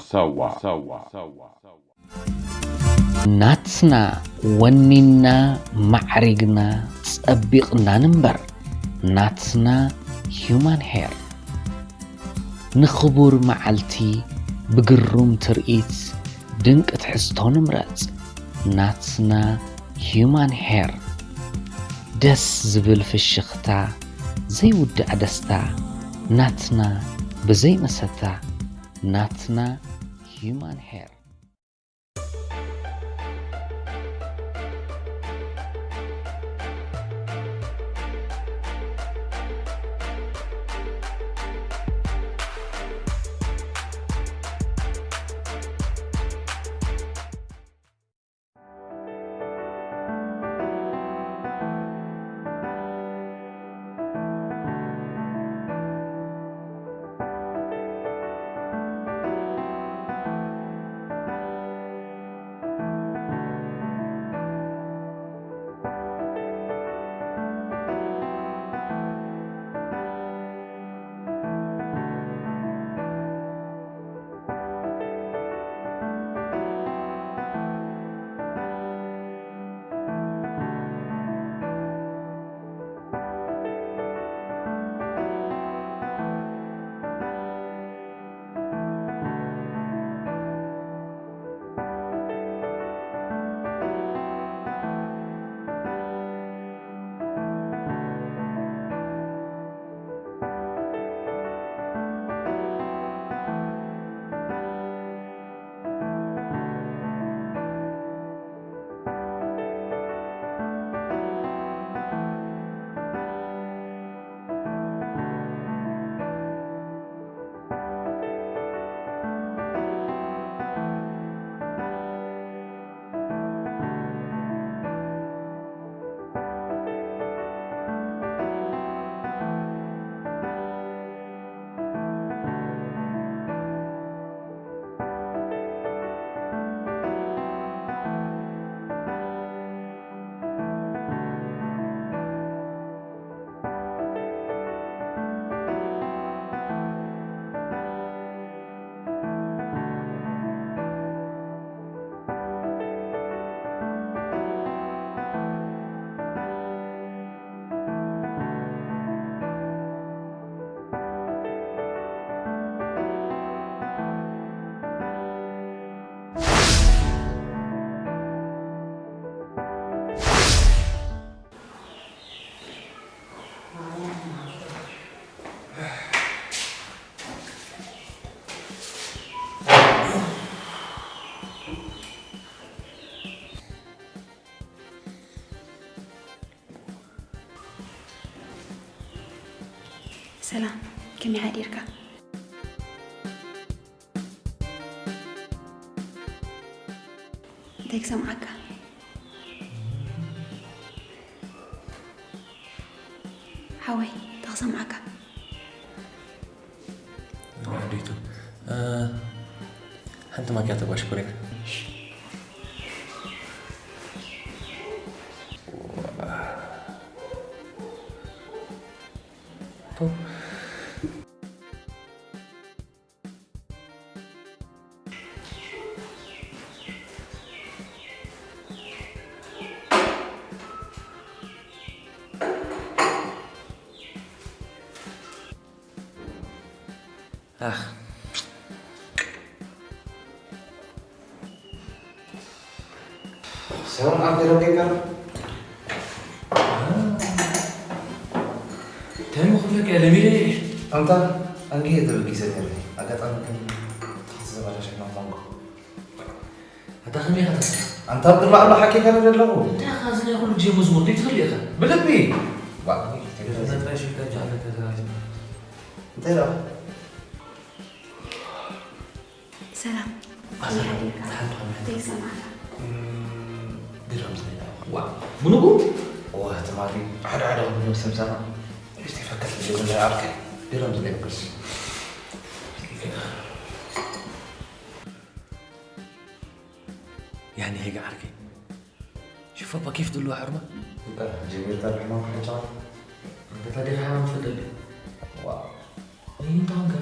ሳዋ። ናትና ወኒና ማዕሪግና ጸቢቕና ንንበር። ናትና ሂዩማን ሄር። ንኽቡር መዓልቲ ብግሩም ትርኢት ድንቂ ትሕዝቶ ንምረጽ። ናትና ሂዩማን ሄር። ደስ ዝብል ፍሽኽታ፣ ዘይውዳእ ደስታ። ናትና ብዘይ መሰታ። ናትና ሂዩማን ሄር። ሰላም፣ ከመይ ሓዲርካ? እንታይ ክሰምዓካ? ሓወይ፣ እንታይ ክሰምዓካ? ኣዴቱ፣ እ፣ ሓንቲ ማኪያቶ ጓሽ ኮሪና። ኣኽ። ሰላም ኣንተ ረገጋ። እንታይ ምኽብለካ እየ ለሚደ እየ። ኣንታ ኣንጌ ተበጊሰ ነይረ። ኣጋጣሚ ግን ተኸሲ ዘባላሸና ሞንጎ። ኣታ ከመይ ኢኻ ተስፋ? ኣንታ ኣብ ቅድሚ ኣምላኽ ሓቂ ከረደ ኣለኹ። እንታይ ኢኻ እዚ ናይ ኩሉ ግዜ መዝሙር ዘይትኽእል ኢኻ? ብልቢ። ዋ፣ እንታይ ሽፍታ ጃለ ተዘራሪብ። እንታይ ደኣ? ሰላም። ኣሰላም። ከመይ ሓዲርካ? ደሓን፣ ደሓን። እንታይ ይሰማዕካ? እም፣ ድረም ዝለና። ዋ፣ ምንጉ? ዋ፣ ትማሊ ሓደ ሓደ ኹሉ ሰምሳና። እስቲ ፈከት ዝብል ዓርከይ። ድረም ዝለና። ያኔ ሄጋ ዓርከይ። ሽፎ ኬፍ ድልዋ ሕርማ? ጀሚርካ ርሕማ ክሕጫ። እንተ ታዲያ ሓራም ትፈልጥ። ዋው። ይህን ታንካ።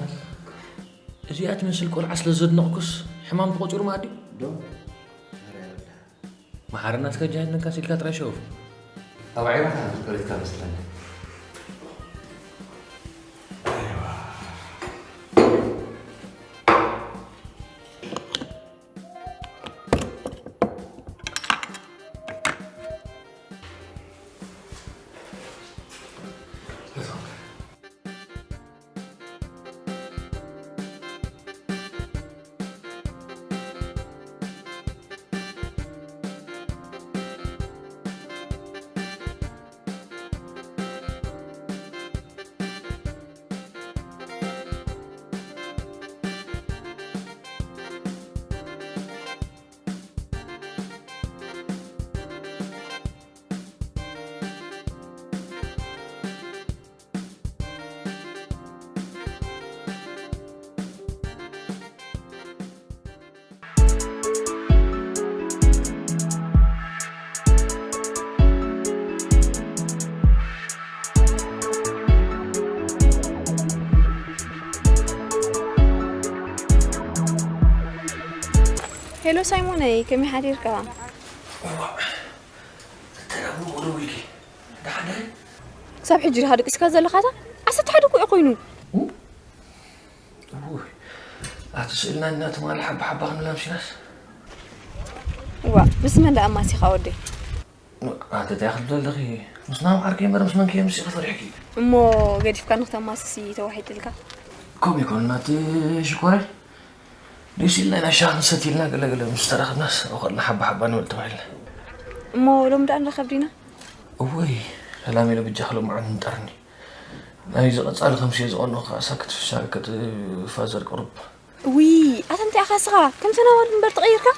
እዚኣ ትመስል ቆልዓ ስለ ዘድነቕኩስ ሕማም ተቖጺሩ ማለት ድዩ? ዶ? ኧረ የብላ። መሓረና እስከ ጃሂድ ነካስ ኢልካ ጥራይ ሸወፍ። ኣብ ዒራኻ ተፈሪድካ መስለኒ። ሄሎ ሳይሞነይ፣ ከመይ ሓዲርካ? እዋእ፣ እንታይ ደኣ ደዊልኪ? ደሓን ዲኺ? ክሳብ ሕጂ ዲኻ ደቂስካ ዘለኻታ? ዓሰርተ ሓደ እኮ እዩ ኮይኑ። እውይ፣ ኣቲ ስእልና እና ትማሊ ሓባ ሓባ ክንብላ ምሲናስ። እዋ፣ ምስ መን ደኣ ኣማሲኻ ወደይ? ኣቲ እንታይ ክትብሊ ኣለኺ? ምስ ናም ዓርከይ እምበር ምስ መን ከየምሲኺ ፈሪሕኪ? እሞ ገዲፍካ ንክተማስሲ ተዋሒጥልካ? ከምኡ ይኮን ናቲ ሽኮረይ? ደስ ኢልና ኢና ሻሂ ክንሰቲ ኢልና ገለ ገለ ምስ ተራኸብናስ ኣብኡ ከለና ሓባ ሓባ ንበል ተባሂልና። እሞ ሎሚ ደኣ ንራኸብ ዲና? እወይ፣ ሰላም ኢለ ብጃኺ ሎምዓንቲ ምንጣርኒ። ናይ እዚ ቀጻሊ ከምሲ እየ ዝቐንኦ ከኣ ሳክት ፍሻ ከጥፋዘር ቁሩብ። እውይ፣ ኣታ እንታይ ኢኻ እስኻ? ከምተን ኣዋልድ እምበር ተቐይርካ?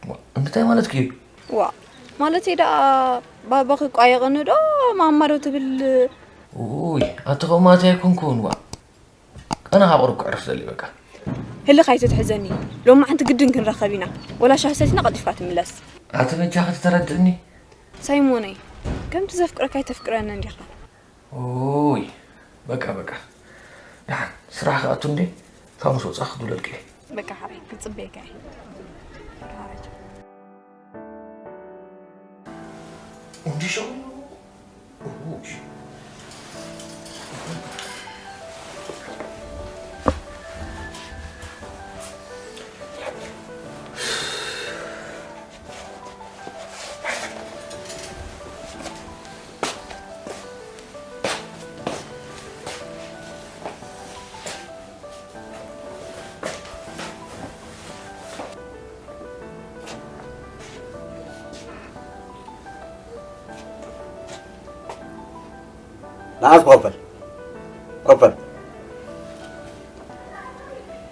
ዋ፣ እንታይ ማለትኪ እዩ? ዋ፣ ማለተይ ደኣ ባባ ክቋየቐኒ ዶ ማማ ዶ ትብል? ውይ፣ ኣቲ ከምኡ ማለተይ ኣይኮንኩን፣ ዋ። ኣነ ካብ ቁሩብ ክዕርፍ ዘሊ በቃ። ህልኽ ኣይትትሕዘኒ። ሎማዓንቲ ግድን ክንራኸብ ኢና። ወላ ሻሂ ሰቲና ቀልጢፍካ ትምለስ። ኣቲ በጃኺ ተረድእኒ። ሳይሞነይ፣ ከምቲ ዘፍቅረካ ኣይተፍቅረንን ዲኻ? ኦይ፣ በቃ፣ በቃ። ደሓን፣ ስራሕ ክኣቱ እንዴ? ካብ ምስ ወጻኺ ክድውለልኪ እየ። በቃ ሓራይ፣ ክጽበየካ እየ። በቃ ሓራይ። እንዲ ሸው፣ ኡሽ። ንዓስ ኮፍ በል። ኮፍ በል።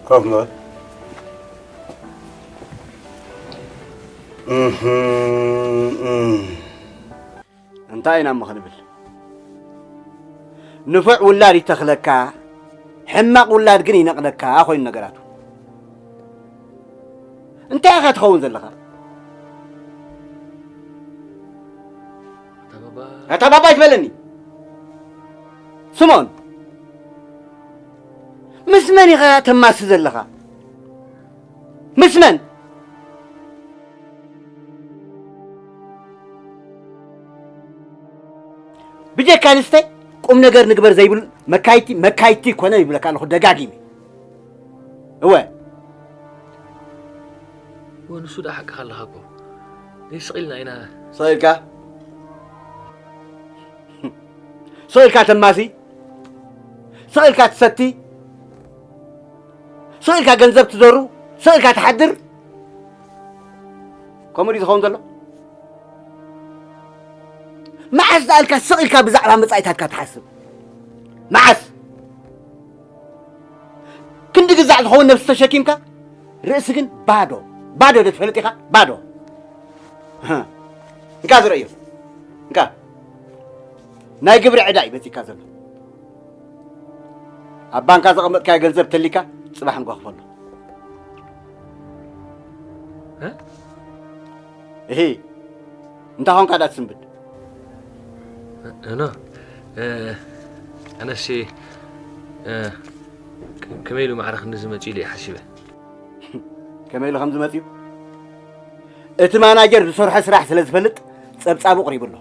ኮፍ በል። እህም፣ እም። እንታይ ኢና እሞ ክንብል? ንፉዕ ውላድ ይተኽለካ፣ ሕማቕ ውላድ ግን ይነቕለካ ኮይኑ ነገራቱ። እንታይ ኢኻ ትኸውን ዘለኻ? ኣታ ባባ። ኣታ ባባ ኣይትበለኒ። ስምኦን፣ ምስ መን ኢኻ ተማሲ ዘለኻ? ምስ መን? ብጀካ ንስተ ቁም ነገር ንግበር ዘይብሉ መካይቲ፣ መካይቲ ኮነ ይብለካ ኣለኹ ደጋጊመ። እወ። እወ፣ ንሱ ደኣ ሓቅኻ ኣለኻ እኮ። ደይ ስቕ ኢልና ኢና። ስቕ ኢልካ? ስቕ ኢልካ ተማሲ? ስቕ ኢልካ ትሰቲ? ስቕ ኢልካ ገንዘብ ትዘሩ? ስቕ ኢልካ ትሓድር? ከምኡ ድዩ ዝኸውን ዘሎ? መዓስ ደኣ ኢልካ ስቕ ኢልካ ብዛዕባ መጻኢታትካ ትሓስብ? መዓስ? ክንዲ ግዛዕ ዝኸውን ነብሲ ተሸኪምካ፣ ርእሲ ግን ባዶ። ባዶ ዶ ትፈልጥ ኢኻ? ባዶ። እንካ ዝርእዮ። እንካ። ናይ ግብሪ ዕዳ እዩ መጺእካ ዘሎ። ኣብ ባንካ ዘቐመጥካዮ ገንዘብ ተሊካ፣ ጽባሕ እንኳ ክፈሎ። እ? እሂ። እንታይ ኾንካ ዳ ትስንብድ? እ፣ ኖ፣ እ፣ ኣነሲ፣ እ፣ ቃ ከመይ ኢሉ ማዕረ ክንዲ ዝመጽእ ኢሉ ይሓሲበ። ከመይ ኢሉ ከም ዝመጽእ እዩ? እቲ ማናጀር ዝሰርሖ ስራሕ ስለ ዝፈልጥ ጸብጻቡ ቅሪቡ ኣሎ።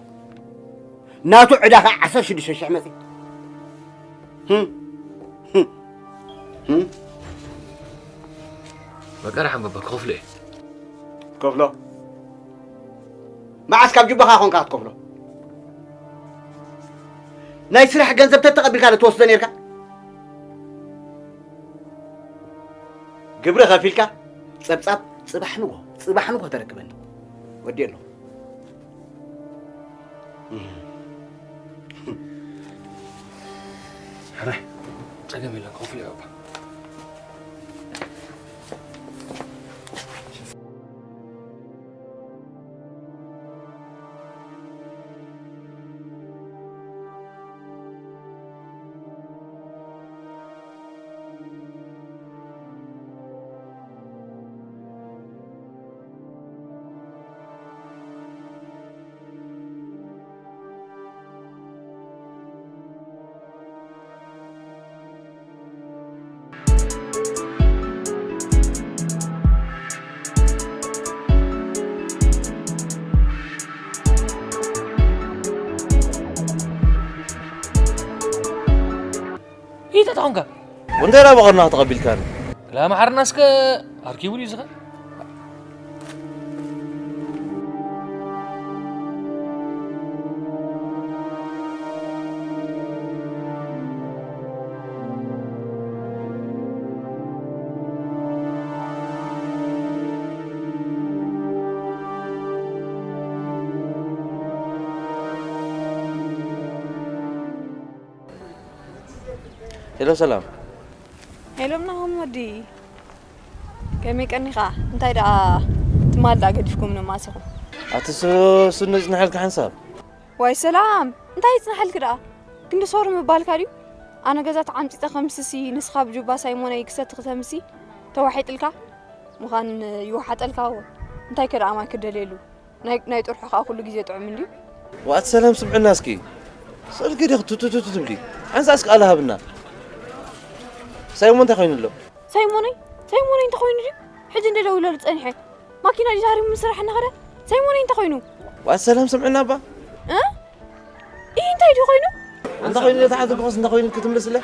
ናቱ ዕዳ ኸዓ ዓሰርተ ሽዱሽተ ሽሕ መጺ። ህም፣ ህም፣ ህም። በቃ፣ ርሓም በባ፣ ክኸፍሎ እየ። ትከፍሎ? መዓስ ካብ ጅባኻ ኾንካ ክትከፍሎ? ናይ ስራሕ ገንዘብ ተተቐቢልካ ዶ ትወስዶ ነርካ? ግብሪ ከፊልካ ጸብጻብ ጽባሕ ንጎ፣ ጽባሕ ንጎ ተረክበኒ። ወዲ ኣሎ። ሕራይ፣ ጸገም የለን፣ ክኸፍል እየ ባባ። ኢተ ተኾንካ? ወንደራ በቐርና ተቐቢልካኒ። ክላ መሓርና እስከ ኣርኪቡ ድዩ ዝኸ? ሄሎ ሰላም። ሄሎ ናሆም ወዲ፣ ከመይ ቀኒኻ? እንታይ ደኣ ትማል ደኣ ገዲፍኩም ነማሲኹም? ኣቲ ሱ-፣ ሱነ ጽንሐልካ ሓንሳብ። ዋይ ሰላም፣ እንታይ ይጽንሐልኪ ደኣ? ክንዲ ሶሪ ምባልካ ድዩ? ኣነ ገዛ ተዓምጺጸ ከምስሲ፣ ንስኻ ብጁባ ሳይሞነይ ክሰቲ ክተምሲ ተዋሒጥልካ? ምዃን ይወሓጠልካ እዎ። እንታይ ከ ደኣ ማይ ክደልየሉ? ናይ፣ ናይ ጥርሑ ከኣ ኩሉ ግዜ ጥዑም እንድዩ። ዋት ሰላም ስምዕና እስኪ። ስእልኪ ዲኽ ቱቱቱቱ ትብሊ? ሓንሳ እስኪ ቃል ሃብና። ሳይሞን እንታይ ኮይኑ ኣሎ? ሳይሞነይ? ሳይሞነይ እንታይ ኮይኑ ድዩ? ሕጂ እንደ ደውለሉ ጸኒሐ። ማኪና ድዩ ተሃሪሙ ምስ ስራሕ እናኸደ? ሳይሞነይ እንታይ ኮይኑ? ዋት ሰላም ስምዕና እባ። እ? ይህ እንታይ ድዩ ኮይኑ? እንታይ ኮይኑ? ተሓዚ ክኸስ እንታይ ኮይኑ ክትምልስለ?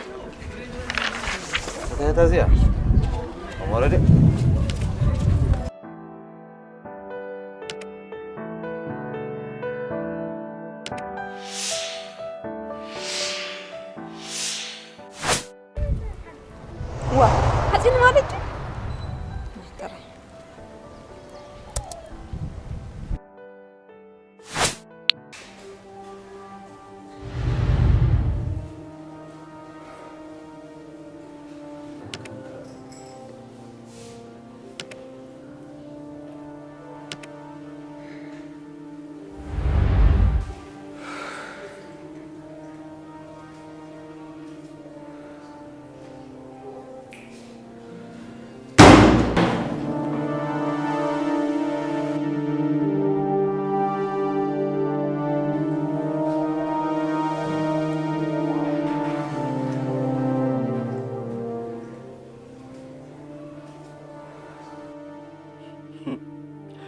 እንታይ እታ እዚኣ? ኣሞረደ። ዋ፣ ሓፂን ማለት ድዩ? ጥራይ።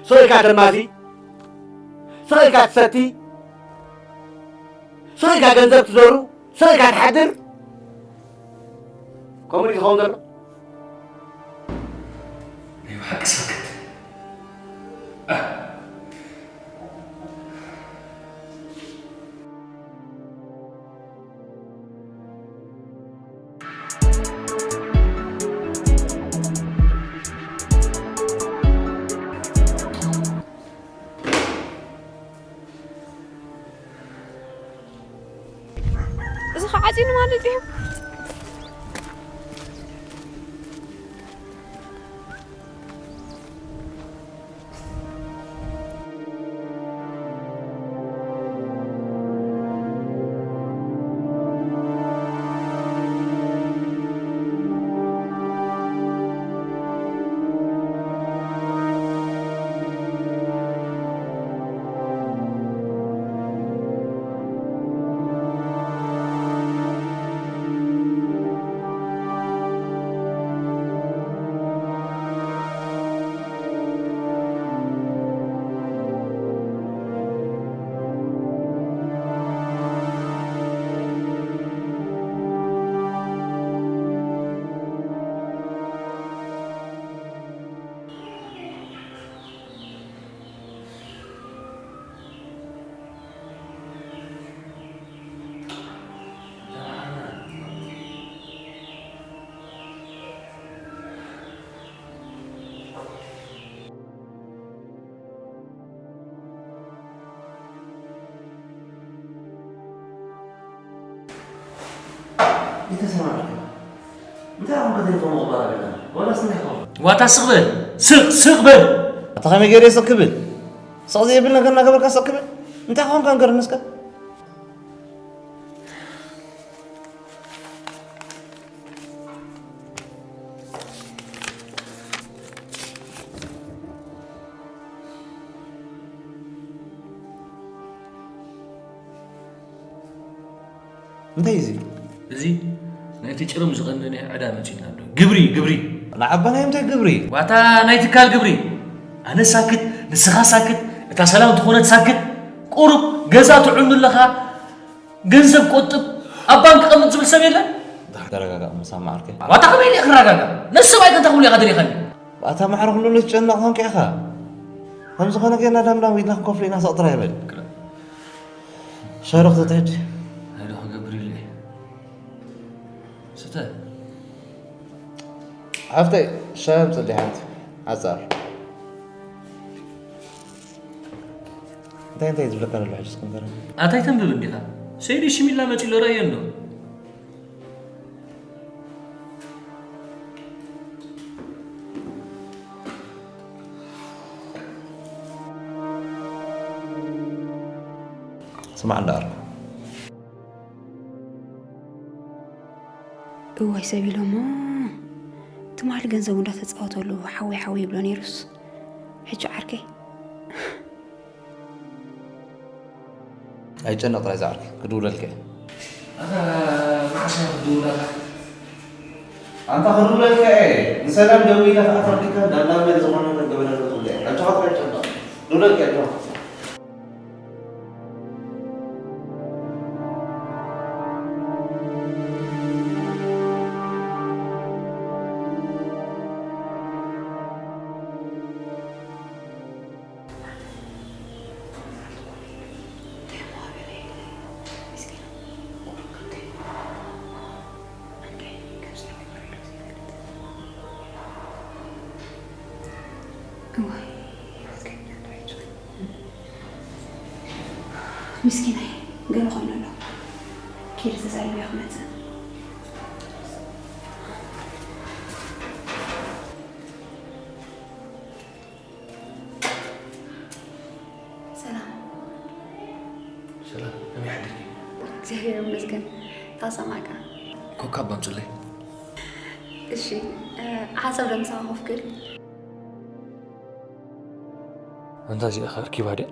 ስቕ ኢልካ ተማሲ፣ ስቕ ኢልካ ትሰቲ፣ ስቕ ኢልካ ገንዘብ ትዘሩ፣ ስቕ ኢልካ ትሓድር። ከምኡ ድዩ ዝኸውን ዘሎ? ናይ ብሓቂ ሰክት። እዚ ኸዓ ዓፂኑ ማለት እዩ። ይተሰማዕካ እንታይ ኣኹም ከደይ ከምኡ ክበሃል ኣለና ዋላስ እንታይ ይኸውን ዋታ ስቕ በል ስቕ ስቕ በል ኣታ ከመይ ገይረ ስቕ ክብል ስቕ ዘይብል ነገር እናገበርካ ስቕ ክብል እንታይ ኾንካ ንገርኒ እስከ እንታይ እዚ እዚ ናይቲ ጭርም ዝቐነነ ዕዳ መፂኡና ኣሎ። ግብሪ ግብሪ። ንዓባና እንታይ ግብሪ? ዋታ ናይ ትካል ግብሪ። ኣነ ሳክት፣ ንስኻ ሳክት፣ እታ ሰላም ዝኾነት ሳክት። ቁሩብ ገዛ ትዕኑ ኣለኻ፣ ገንዘብ ቆጥብ፣ ኣብ ባንክ ቀምጥ ዝብል ሰብ የለን። ተረጋጋእ መሳማዓርከ። ዋታ ከመይ ኢለ ክረጋጋእ? ነዚ ሰብኣይ ከ እንታይ ክብሎ ኢኻ ደሊኻኒ? ኣታ ማዕረ ኩሉ ልትጨነቕ ኮንካ ኢኻ። ከም ዝኾነ ጌርና ዳምዳም ኢድና ክንከፍሎ ኢና፣ ስቕ ጥራይ በል። ሻሂ ዶ ክትሰቲ ሕጂ? ሻሂ ዶ ክገብር ኢለ እየ። ስተ። ሓፍተይ፣ ሻሂ ኣምፅእለይ ሓንቲ፣ ሓፃር። እንታይ እንታይ እዩ ዝብለካ ዘሎ ሕጂ እስኪ ንገረኒ። ኣታ ኣይተንብብን ዲኻ? ሰይዲ ሽሚላ መፂኡ ኣሎ፣ ረኣዮ እንዶ። ስማዕ እንዳ ኣርኩ። እዋይ ሰብ ኢሎሞ ትማሊ ገንዘቡ እንዳተፃወተሉ ሓወይ ሓወይ ይብሎ ነይሩስ ሕጂ ዓርከይ ኣይጨነቕ ጥራይ ዝዓርከይ ክድውለልካ እየ። ኣታ መዓስ እያ ክትድውለልካ? ኣንታ ክድውለልካ እየ። ንሰላም ደዊለ ከዓ ተረዲእካ ዳብዳበ ዝኾነ ነገር ገበረልካ ትብሎ እየ። ኣጆኻ ጥራይ ጨነቕ። ክድውለልካ እየ ኣጆኻ። ምስኪናይ ገለ ኮይኑ ኣሎ ኪድ ተዛሪብዮ ክመፅእ ሰላም ሰላም ከመይ ሓዲርኪ እግዚኣብሔር ይመስገን ታሰማካ ኮካ ባምፅለይ እሺ ሓሳብ ደምሳኻ ኮፍ ክብል ኣንታ እዚኣ ኸ ኣርኪባ ድያ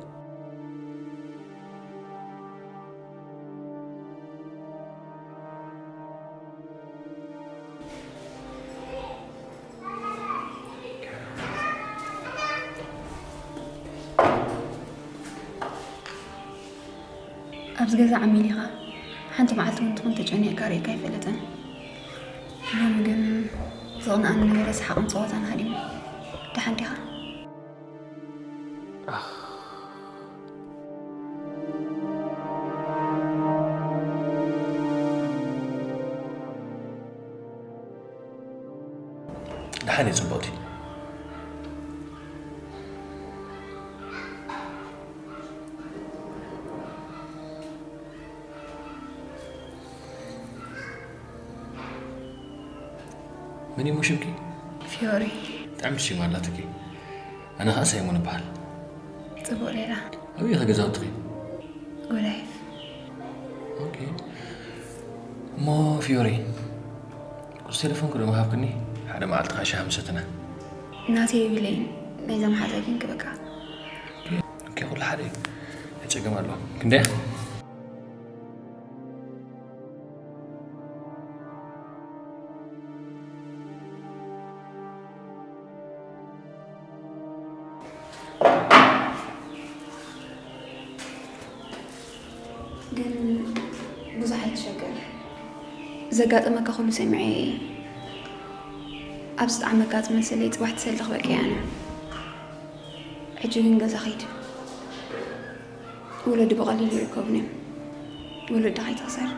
ኣብዚ ገዛ ዓሚል ኢኻ ሓንቲ መዓልቲ እውን ትኹን ተጨኒቕካ ርእካ ኣይፈልጥን ሎሚ ግን ዝቕንኣኒ ነበረ ሰሓቕን ፀወታን ሃዲሙ ደሓን ዲኻ ደሓን እየ ፅቡቕቲ መን እሞ ሽምኪ? ፊዮሪ። ብጣዕሚ ሽም ኣላትኪ። ኣነ ኸዓ ሳይሞን እበሃል። ጽቡቕ ሌላ። ኣበይ ኢኺ ገዛውትኺ? ጎላይፍ። ኦኬ። እሞ ፊዮሪ፣ ቁጽሪ ቴሌፎንኪ ዶ ምሃብክኒ? ሓደ መዓልቲ ኸዓ ሻሂ ምሰትና። ናተይ የብለይን። ናይዛ መሓዛይ ግን ክበካ። ኦኬ፣ ኩሉ ሓደ እዩ። ኣይጸገም ኣሎ። ክንደያ? ግን ብዙሕ ኣይትሸገር። ዘጋጠመካ ኩሉ ሰሚዐ እየ። ኣብ ዝጠዓመካ ዝመሰለይ ጽባሕ ትሰሊ ክበቅዕ ኣነ። ሕጂ ግን ገዛ ኺድ። ወለዲ ብቐሊሉ ይርከቡን እዮም። ወለድኻ ኣይትኽሰር።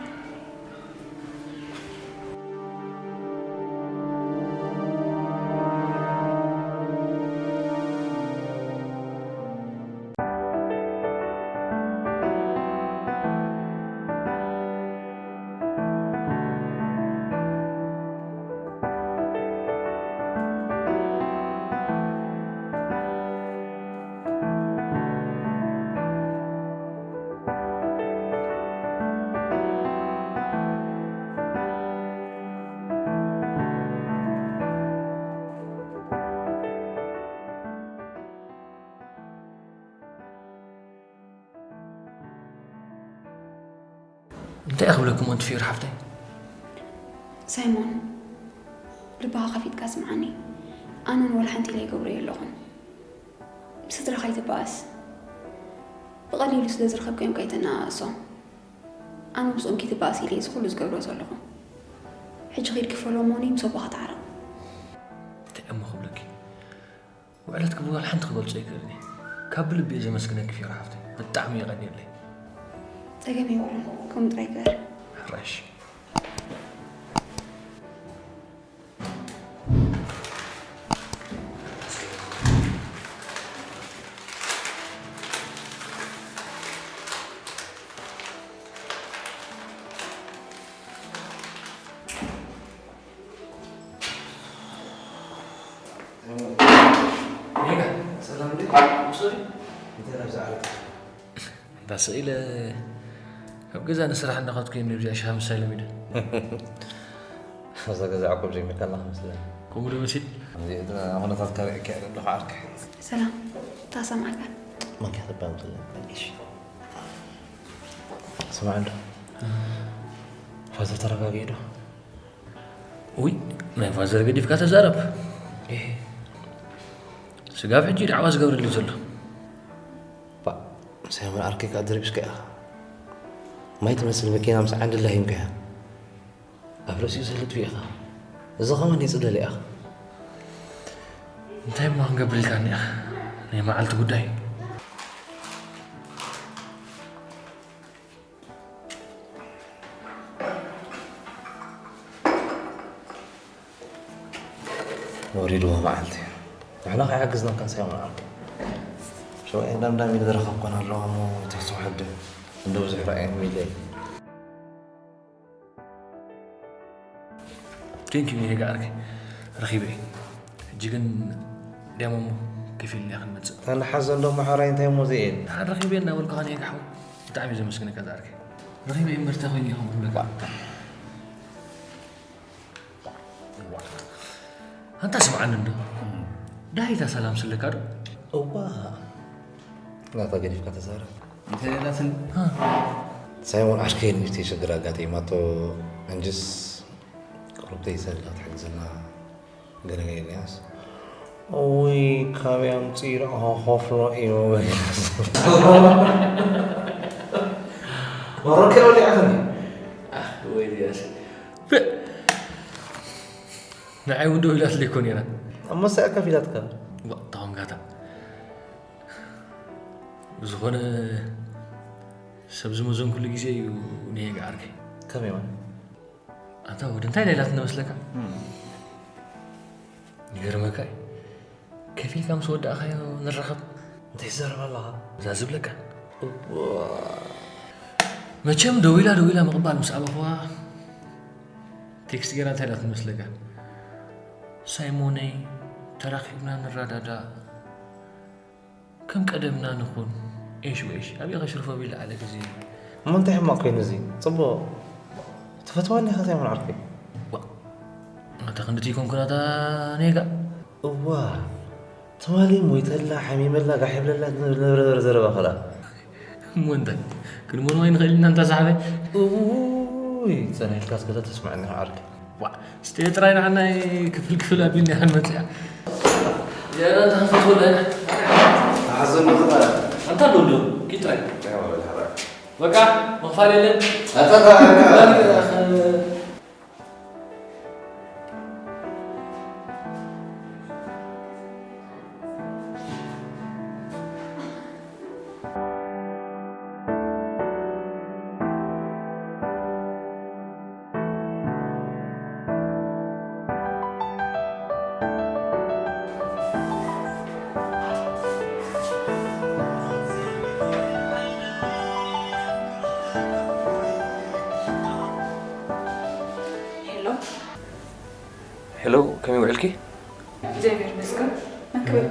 እንታይ ክብለኩም ኣንቲ ፊዮሪ ሓፍተይ? ሳይሞን፣ ልብኻ ከፊትካ ስምዓኒ። ኣነ እውን ወላ ሓንቲ ኢለ ይገብሮ የለኹን። ብስድራኻ ኣይትበኣስ። ብቐሊሉ ስለ ዝረኸብካዮም ከይተነኣእሶም። ኣነ ምስኦም ከይትበኣስ ኢለ እዚ ኩሉ ዝገብሮ ዘለኹ። ሕጂ ኺድ ክፈሎ እሞኒ ምስ ኣቦኻ ተዓረቕ። እንታይ እሞ ክብለኪ? ውዕለትኪ ብዋላ ሓንቲ ክገልጾ ኣይክእልን እየ። ካብ ብልቢ እየ ዘመስግነኪ ፊዮሪ ሓፍተይ። ብጣዕሚ የቐንየለይ። ጸገም የብሉን። ከምኡ ጥራይ ግበር። ሕራይ እሺ። ሜጋ፣ ሰላም ድዩ? ሶሪ። እንታይ ናብዚ ዓረፍ? እንዳ ስቕ ኢለ ኣብ ገዛ ንስራሕ እንዳኸድኩ እየ ነዚኣ ሻሂ ምስታይ ለሚደ። ኣብዛ ገዛ ዕቁብ ጀሚርካ ኣለኻ መስለኒ። ከምኡ ዶ መሲል? ከምዚ ድማ ኩነታትካ ርኢካ እየ ዘለኹ ዓርከይ። ሰላም፣ ታሰማዕካ። መን ከ ተባም ትብለኒ? እሺ። ስማዕ እንዶ። ፋዘር ተረጋጊኡ ዶ? ውይ፣ ናይ ፋዘር ገዲፍካ ተዛረብ። ኤህ። ስጋብ ሕጂ ዳዕዋ ዝገብረሉ ዘሎ። ባ፣ ሳይሞን ዓርከይ ከኣ ደርቢስካ ኢኻ። ማይ ትመስል መኪና ምስ ዓንዲ ላሂምካያ። ኣብ ርእሲኡ ዘልጥፍ ኢኻ። እዚ ኸማን ይጽለል ኢኻ። እንታይ እሞ ክንገብር ኢልካኒ ኢኻ? ናይ መዓልቲ ጉዳይ። ወሪድዎ መዓልቲ። ንሕና ከይሓግዝናካ እንታይ ምንዓልኩ? ሽማይ እንዳምዳም ኢሉ ዝረኸብኮን ኣለዎ እሞ ተስፋ ሕድር እንዶ ብዙሕ ርኣየን ሚለይ። ቴንኪዩ ሜጋ ዓርከይ፣ ረኺበ እየ። ሕጂ ግን ድያሞ እሞ ከፊልና ክንመጽእ። ተንሓዞ እንዶ መሓራይ እንታይ እሞ ዘየን? ደሓን ረኺበ እናበልኩኻ ሜጋ ሓወይ። ብጣዕሚ እየ ዘመስግነካ ዝዓርከይ። ረኺበ እየ እምበር እንታይ ኮይነ እየ ከምኡ ክብለካ? ኣንታ ስምዓኒ እንዶ። ዳይታ ሰላም ስለካ ዶ? እዋ። ናታ ገዲፍካ ተዛረብ። እንታይ ኢላትኒ? ሃ። ሳይሞን ዓርከይ ንእሽተይ ሽግር ኣጋጢማቶ፣ እንጅስ ቁሩብተይ ሰላ ትሕግዘና ገለ ገለ ኢልያስ። እውይ፣ ካበይ ኣምጺኡ ደኣ ክኸፍሎ እዩ? መሮካ ወዲኣትኒ። ኣህ፣ ወይ ኢልያስ። ንዓይ እውን ደው ኢላትለይ እኮ ነይራ። እሞ ሳይ ከፊላትካ? ዋ፣ ተኾንካታ። ብዝኾነ፣ ሰብ ዝመዘንኩሉ ግዜ እዩ ሜጋ ዓርከይ። ከመይ ማለት? ኣታ ወዲ እንታይ ኢላትኒ መስለካ? እም። ይገርመካ እዩ። ከፊልካ ምስ ወዳእኻዮ ንራኸብ። እንታይ ትዛረብ ኣለኻ? እዛ ዝብለካ። እዋ። መቸም ደዊላ ደዊላ ምቕባል ምስ ኣበኹዋ፣ ቴክስት ገይራ እንታይ ኢላትኒ መስለካ? ሳይሞነይ፣ ተራኺብና ንረዳዳእ። ከም ቀደምና ንኹን። ኤሽ ወኤሽ፣ ኣበይ ከሽርፎ ቢል ዓለ ግዜ። እሞ እንታይ ሕማቕ ኮይኑ እዚ? ጽቡቕ። ትፈትዋኒ ኢኻ ሳይሞን ዓርከይ። ዋ፣ ኣታ ክንድቲ ይኮንኩ ናታ ኔጋ። እዋ፣ ትማሊ ሞይተላ፣ ሓሚመላ፣ ጋሕ የብለላ ትብል ነበረ ዘረባ ኸላ። እሞ እንታይ? ክንሞን ዋይ ንኽእል ኢና እንታ ሰሓበ? እውይ፣ ጸኒሕልካስ ገለ ተስምዐኒ ኢኻ ዓርከይ። ዋ፣ ስቴ ጥራይ ንዓናይ ክፍል ክፍል ኣቢልና ኢኻ ንመጽእ። ያና እንተ ክንፈትወላ ኢና። ተሓዘሉ ዝኽእል። ኣንታ ኣሎ ኣሎ፣ ኪድ ጥራይ። ያው፣ በል፣ ሕራይ። በቃ፣ ምኽፋል የለን። ኣታ፣ ኣታ፣ ኣታ። ሄሎ። ሄሎ፣ ከመይ ውዕልኪ? እግዚኣብሔር ይመስገን። መን ክብል?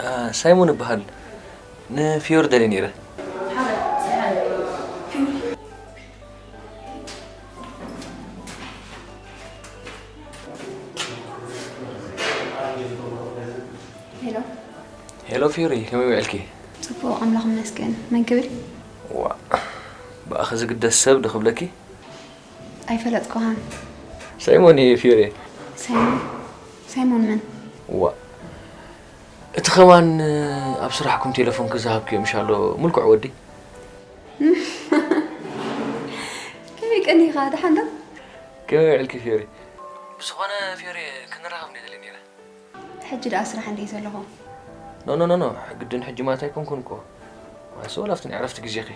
አ፣ ሳይሞን እበሃል። ንፊዮሪ ደልየ ነይረ። ሓራይ፣ ሰሓን። ፊዮሪ። ሄሎ። ሄሎ ፊዮሪ፣ ከመይ ውዕልኪ? ጽቡቕ፣ ኣምላኽ ይመስገን። መን ክብል? ዋ። ብኣኺ ዝግደስ ሰብ ዶ ክብለኪ? ኣይፈለጥኩኻን። ሳይሞን እየ ፊዮሬ። ሳይሞን? ሳይሞን መን? ዋ፣ እቲ ኸማን ኣብ ስራሕኩም ቴሌፎን ክዝሃብክዮ ምሻሎ፣ ምልኩዕ ወዲ። ከመይ ቀኒኻ? ደሓን ዶ? ከመይ ውዕልኪ ፊዮሬ? ብዝኾነ ፊዮሬ፣ ክንራኸብ እንደ ደሊ ነይረ። ሕጂ ደኣ ስራሕ እንደ ዘለኹ። ኖ ኖ ኖ ኖ፣ ግድን ሕጂ ማለት ኣይኮንኩን እኮ። ማለትስ ወላ ኣብቲ ናይ ዕረፍቲ ግዜኺ።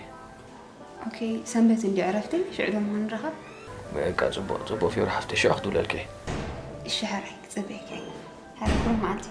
ኦኬ፣ ሰንበት እንዲ ዕረፍቲ፣ ሽዑ ደሞ ንራኸብ። በቃ ጽቡቕ ጽቡቕ ፊዮሪ ሓፍተይ፣ ሽዑ ክድውለልኪ እየ። እሺ፣ ሕራይ ክጽበየካ እየ። ሕራይ፣ ብሩህ መዓልቲ።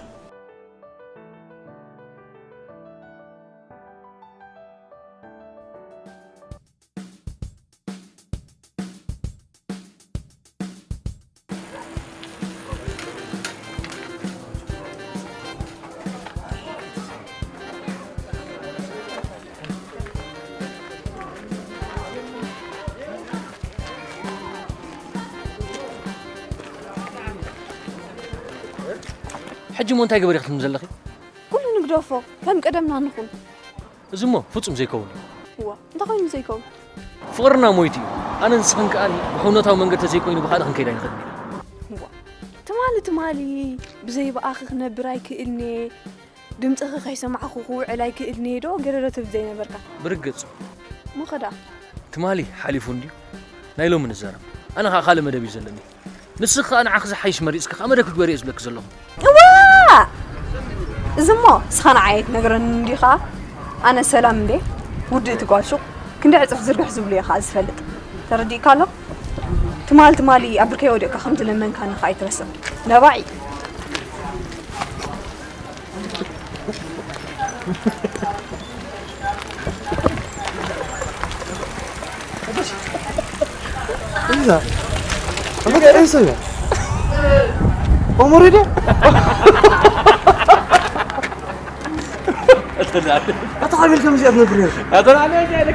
ሕጂ እሞ እንታይ ገበሪ ክትም ዘለኺ? ኩሉ ንግደፎ፣ ከም ቀደምና ንኹን። እዚ እሞ ፍጹም ዘይከውን እዩ። እዋ፣ እንታይ ኮይኑ ዘይከውን? ፍቕርና ሞይቱ እዩ። ኣነ ንስኽን ከኣ ብሕውነታዊ መንገዲ ተዘይኮይኑ ብኻልእ ክንከይድ ኣይንኽእልን ኢና። እዋ፣ ትማሊ ትማሊ ብዘይ ብኣኺ ክነብር ኣይክእልን'የ፣ ድምፅኺ ከይሰማዕኹ ክውዕል ኣይክእልን'የ ዶ ገረረ ትብል ዘይነበርካ? ብርግጽ። እሞ ኸደኣ? ትማሊ ሓሊፉ እንድዩ። ናይ ሎሚ ንዛረብ። ኣነ ኸኣ ካልእ መደብ እዩ ዘለኒ። ንስኺ ከኣ ንዓኺ ዝሓይሽ መሪጽኪ ከኣ መደብ ክትግበሪ እየ ዝብለኪ ዘለኹ። እዋእ! እዚ እሞ ንስኻ ንዓይ ኣይትነግረንን እንዲኻ? ኣነ ሰላም እንዴ ውድእቲ ጓል ሹቕ ክንደይ ዕጽፍ ዝርግሕ ዝብሉ እየ ከኣ ዝፈልጥ። ተረዲእካ ኣሎ? ትማል ትማሊ ኣብ ብርከይ ወዲቕካ ከም ዝለመንካኒ ከኣ ኣይትረስዕ። ነባዒ። Isa. Apa tak ada saya? Umur dia? Atau ambil kamu siap ngebril? Atau ada aja ada.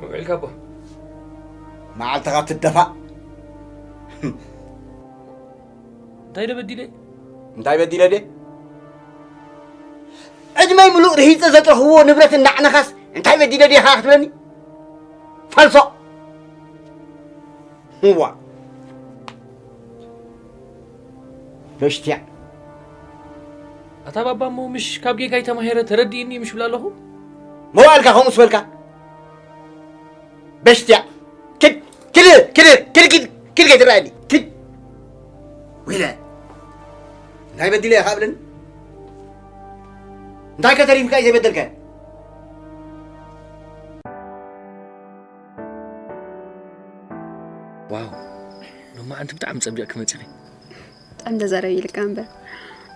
ውዒልካ ኣቦ? መዓልትኻ ትደፋእ። እንታይ ዶ በዲለ? እንታይ በዲለ ድየ? ዕድመይ ምሉእ ርሂጸ ዘጥረኽዎ ንብረት እናዕነኻስ እንታይ በዲለ ድየ ኸዓ ክትብለኒ? ፈልሶ። እዋ። በሽትያ። ኣታ ባባ እሞ ምሽ ካብ ጌጋይ ተማሂረ ተረዲእኒ ምሽ ብላ ኣለኹ? መዋእልካ ከምኡ ስበልካ? በሽትያ። ክድ ክድ ክድ ክድ ክድ ክድ ከይትረኣየኒ። ክድ። ወይለ። እንታይ በዲለ ኢኻ ብለኒ? እንታይ ከተሪፍካ እዩ ዘይበደልካዮ? ዋው፣ ሎማዓንቲ ብጣዕሚ ጸቢቕኪ መጺኺ። ብጣዕሚ ተዛረቢ ኢልካ እምበር።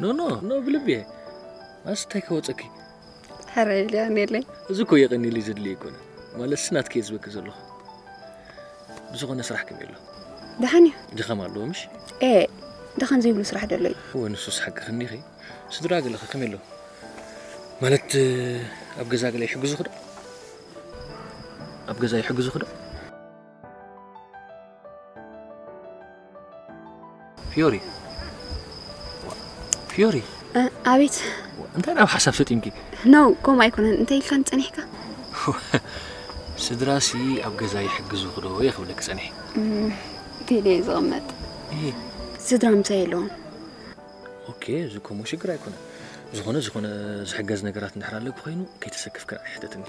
ኖ ኖ ኖ፣ ብልቢ እየ። ኣስ እንታይ ከወጸኪ? ሕራይ ኢለ ኣኔለይ። እዚ እኮ የቐኒለይ ዘድልየ ኣይኮነ። ማለትስ ናትኪ እየ ዝበኪ ዘለኹ። ብዝኾነ ስራሕ ከመይ ኣሎ? ደሓን እዩ። ድኻም ኣለዎ ምሽ? ኤ፣ ደኻም ዘይብሉ ስራሕ ዶ ኣሎ እዩ? እወ፣ ንሱስ ሓቅኺ እንዲኺ። ስድራ ገለኸ ከመይ ኣለዉ? ማለት ኣብ ገዛ ገለ ይሕግዙኺ ዶ? ኣብ ገዛ ይሕግዙኺ ዶ? ፊዮሪ፣ ፊዮሪ፣ እ፣ ኣቤት። እንታይ ናብ ሓሳብ ሰጢምኪ? ኖ፣ ከምኡ ኣይኮነን። እንታይ ኢልካኒ ጸኒሕካ? ስድራሲ ኣብ ገዛ ይሕግዙኺ ዶ እየ ክብለኪ ጸኒሐ። እም፣ ቤት እየ ዝቕመጥ። እህ። ስድራ ምሳይ የለውን። ኦኬ፣ እዚ እኮ እሞ ሽግር ኣይኮነን። ዝኾነ፣ ዝኾነ ዝሕገዝ ነገራት እንድሕር ኣለኪ ኮይኑ፣ ከይተሰከፍኪ ንዓይ ሕተትኒ።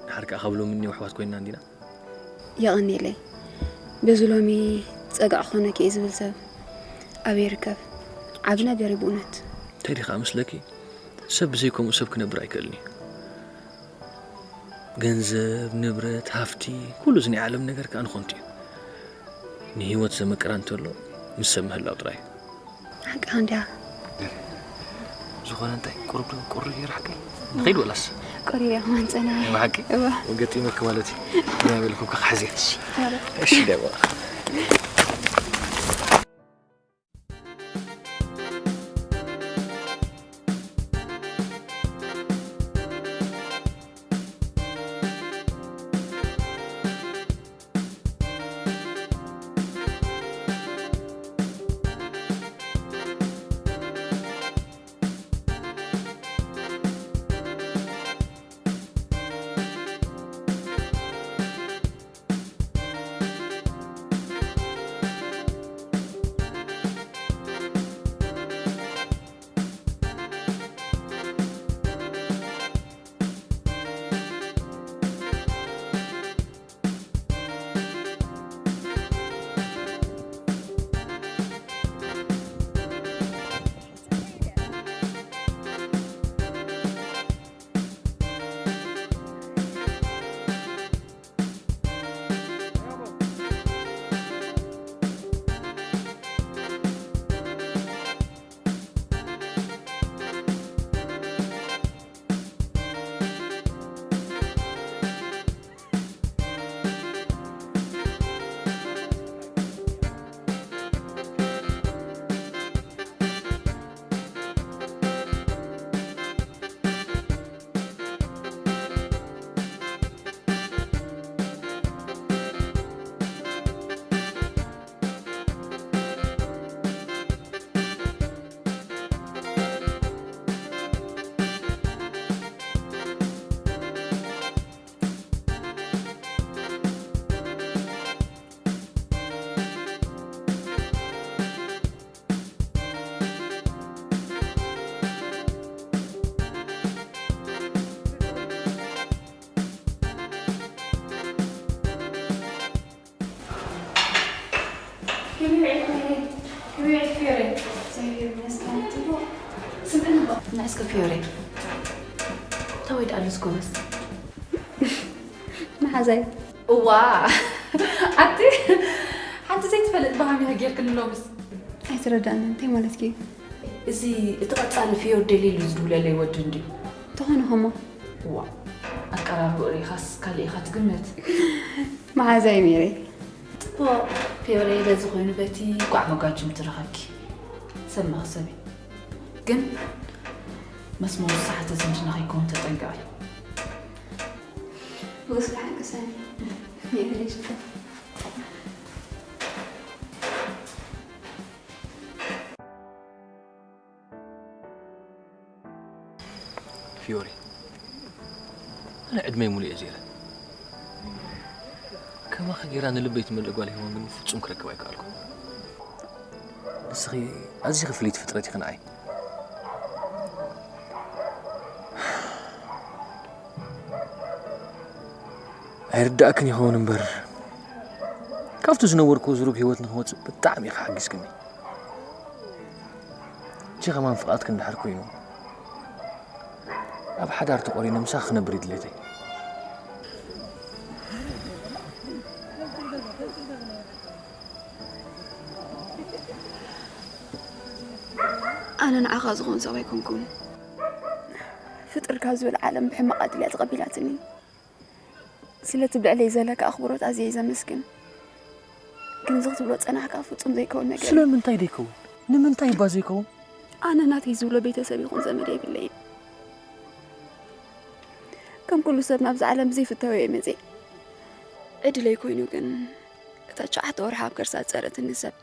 ድሓር ከኣ ካብ ሎሚ እኒኦ ኣሕዋት ኮይንና እንዲና። የቐንየለይ። በዚ ሎሚ ጸጋዕ ክኾነኪ እየ ዝብል ሰብ ኣበይ ይርከብ? ዓቢ ነገር እዩ ብእውነት። እንታይ ዲኻ ምስለኪ? ሰብ ብዘይ ከምኡ ሰብ ክነብር ኣይክእልን እዩ። ገንዘብ፣ ንብረት፣ ሃፍቲ፣ ኩሉ እዚ ናይ ዓለም ነገር ከኣ ንኾንቱ እዩ። ንህይወት ዘመቅራ እንተሎ ምስ ሰብ ምህላው ጥራይ እዩ። ሓቅኻ እንድያ። ዝኾነ እንታይ ቁሩብ ዶ ቁሪ ይራሕከይ? ንኸይድ ወላስ? ቆሪረ ከማን ጸናሒ። ብሓቂ? እዋ። ገጢመኪ ማለት እዩ። ናይ በልኩ ክሓዝየ። እሺ፣ ኧረ። እሺ፣ ደባ። ንዕስከ ፊዮሬ፣ ተወይ ደኣ ልስ ጎበዝ። መሓዛይ። እዋ፣ ኣቲ ሓንቲ ዘይትፈልጥ ባህሚ ጌርክኒ ሎምስ። ኣይተረዳእንን፣ እንታይ ማለትኪ እዩ? እዚ እቲ ቀጻሊ ፊዮር ደሊሉ ዝድውለለይ ወዲ እንድዩ። ተኾነ ኸሞ? እዋ፣ ኣቀራርብኡ ርኢኻስ ካልእ ኢኻ ትግምት? መሓዛይ ሜሪ። ጽቡቕ፣ ፊዮረይ በዚ ኮይኑ በቲ ቋዕ መጓጅም ትረኸብኪ። ሰብ መኽሰብ እዩ። ግን መስመሩ ዝሰሓተ ዝምድና ከይከውን ተጠንቀቒ። ብእሱ ደሓን ቅሰኒ። የህለይ ሽኮር። ፊዮሪ፣ ኣነ ዕድመይ ሙሉእ እየ ዘይረ። ከማኺ ጌራ ንልበይ ትመልእ ጓል ሄዋን ግን ፍጹም ክረክብ ኣይከኣልኩ። ንስኺ ኣዚኺ ፍልይቲ ፍጥረት ኢኺ ንዓይ። ኣይርዳእክን ይኸውን እምበር፣ ካብቲ ዝነበርኩ ዝሩግ ህይወት ንኽወጽእ ብጣዕሚ ኢኻ ሓጊዝክኒ። እቺ ከማን ፍቓድኪ እንድሕር ኮይኑ፣ ኣብ ሓዳር ተቖሪነ ምሳኺ ክነብር እዩ ድሌተይ። ኣነ ንዓኻ ዝኾን ሰብ ኣይኮንኩን። ፍጥር ካብ ዝብል ዓለም ብሕማቕ ኣድልያ ተቐቢላትኒ። ስለቲ ብልዕለይ ዘለካ ኣኽብሮት ኣዝየ ዘመስግን። ግን እዚ ክትብሎ ጸናሕካ ፍጹም ዘይከውን ነገር እዩ። ስለምንታይ ዘይከውን? ንምንታይ እባ ዘይከውን? ኣነ ናተይ ዝብሎ ቤተሰብ ይኹን ዘመድ የብለይን። ከም ኩሉ ሰብ ናብዛ ዓለም ብዘይፍታወይ እየ መጽየ። ዕድለይ ኮይኑ ግን እታ ትሽዓተ ወርሒ ኣብ ከርሳ ዝጸረትኒ ሰብ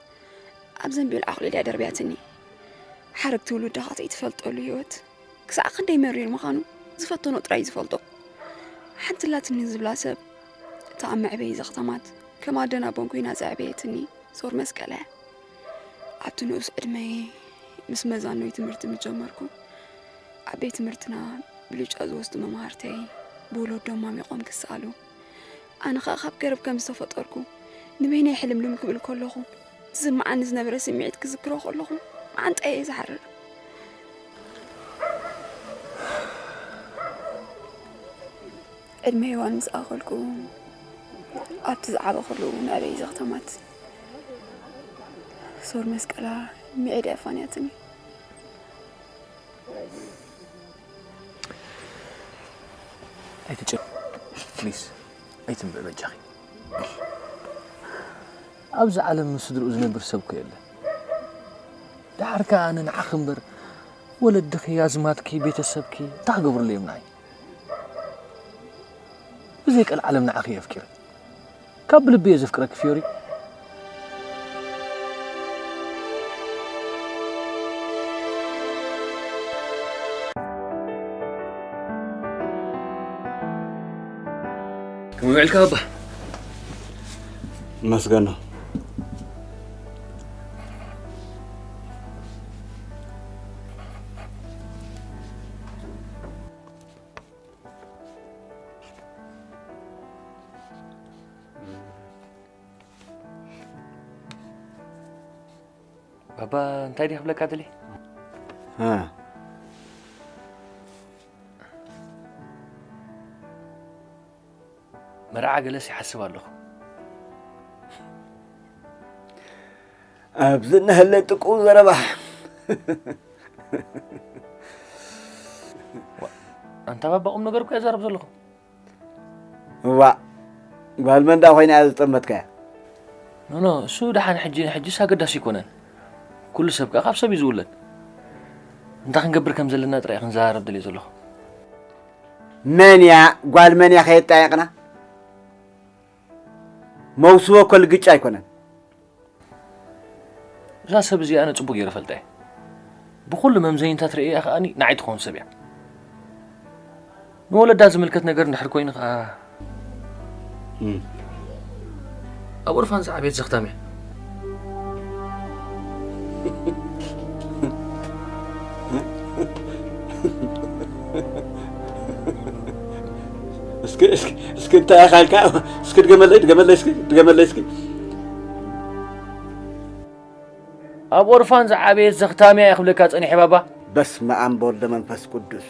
ኣብ ዘንቢል ዓቑሊል እያ ደርብያትኒ። ሓረግ ትውልዲ ኻትኢ ትፈልጠሉ ህይወት ክሳዕ ክንደይ መሪር ምዃኑ ዝፈተኖ ጥራይ እዩ ዝፈልጦ። ሓንቲ ኣላትኒ ዝብላ ሰብ እታ ኣብ መዕበዪ ዘኽተማት ከም ኣደን ኣቦን ኮይና ዘዕበየትኒ ሶር መስቀል እያ። ኣብቲ ንኡስ ዕድመይ ምስ መዛኖይ ትምህርቲ ምስ ጀመርኩ ኣብ ቤት ትምህርትና ብልጫ ዝወስዱ መማህርተይ ብወለዶም ማሚቖም ክሰኣሉ ኣነ ኸኣ ካብ ገረብ ከም ዝተፈጠርኩ ንበይነይ ሕልምልም ክብል ከለኹ ዝስምዓኒ ዝነበረ ስምዒት ክዝክሮ ከለኹ መዓንጣይ እየ ዝሓርር። ዕድመ ሄዋን ምስ ኣኸልኩ ኣብቲ ዝዓበኹሉ መዕበዪ ዘኽተማት ሶር መስቀላ ሚዒድ እያ ፋንያትኒ። ኣይትጨ ፕሊስ ኣይትንብዕ በጃኺ። ኣብዚ ዓለም ምስ ስድርኡ ዝነብር ሰብ እኮ የለን። ደሓር ከኣ ኣነ ንዓኺ እምበር ወለድኺ፣ ኣዝማድኪ፣ ቤተሰብኪ እንታይ ክገብሩለይ እዮም ንዓይ? ብዘይ ቀልዓለም ንዓኺ እየ ኣፍቂረ። ካብ ብልቢ እየ ዘፍቅረኪ ፊዮሪ። ከመይ ውዕልካ ባባ? መስገን ነው። ባባ እንታይ ድየ ክብለካ ደልየ? እ። መርዓ ገለስ ይሓስብ ኣለኹ። ኣብዚ እናሃለ ጥቁ ዘረባ። ዋ፣ ኣንታ ባባ ቁም ነገር እኮ እየ ዛረብ ዘለኹ። እዋ፣ ጓል መን ዳ ኮይና እያ ዝጠመትካያ? ኖ፣ ኖ፣ እሱ ደሓን ሕጂ፣ ሕጂስ ኣገዳሲ ኣይኮነን። ኩሉ ሰብ ከኣ ካብ ሰብ እዩ ዝውለድ። እንታይ ክንገብር ከም ዘለና ጥራይ ክንዘራረብ ደልየ ዘለኹ። መን እያ ጓል መን እያ ከየጣየቕና? መውስቦ እኮ ልግጫ ኣይኮነን። እዛ ሰብ እዚኣ ኣነ ጽቡቕ ገይረ እፈልጣ እየ። ብኹሉ መምዘኒታት ርእየያ ከኣ ንዓይ ትኸውን ሰብ እያ። ንወለዳ ዝምልከት ነገር እንድሕር ኮይኑ ከኣ፣ እም። ኣብ ኦርፋን ዝዓበየት ዘኽታም እያ። እስኪ፣ እስኪ፣ እስኪ እንታይ ኢኻ ኢልካ? እስኪ ድገመለይ፣ ድገመለይ እስኪ፣ ድገመለይ እስኪ። ኣብ ኦርፋን ዝዓበየት ዘኽታም እያ እየ ክብለካ ጸኒሐ ባባ። በስመ ኣብ ወወልድ ወመንፈስ ቅዱስ።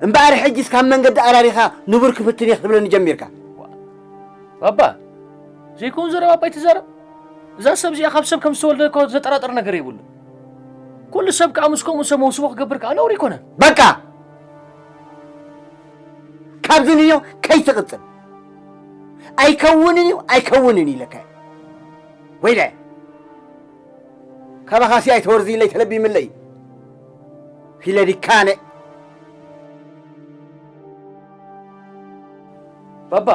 እምበኣር ሕጂስ ካብ መንገዲ ኣራሪኻ ንቡር ክፍትን እየ ክትብለኒ ጀሚርካ። ባባ፣ ዘይከውን ዘረባ እባ ኣይትዛረብ። እዛ ሰብ እዚኣ ካብ ሰብ ከም ዝተወልደ እኮ ዘጠራጥር ነገር የብሉን። ኩሉ ሰብ ከኣ ምስ ከምኡ ሰብ መውስቦ ክገብር ከኣ ነውሪ ኣይኮነን። በቃ! ካብዚ ንዮ ከይትቕጽል። ኣይከውንን እዩ፣ ኣይከውንን እዩ ኢለካ። ወይለ! ካባኻሲ ኣይተወርዝይለይ ተለቢምለይ። ፊለዲካነ። ባባ፣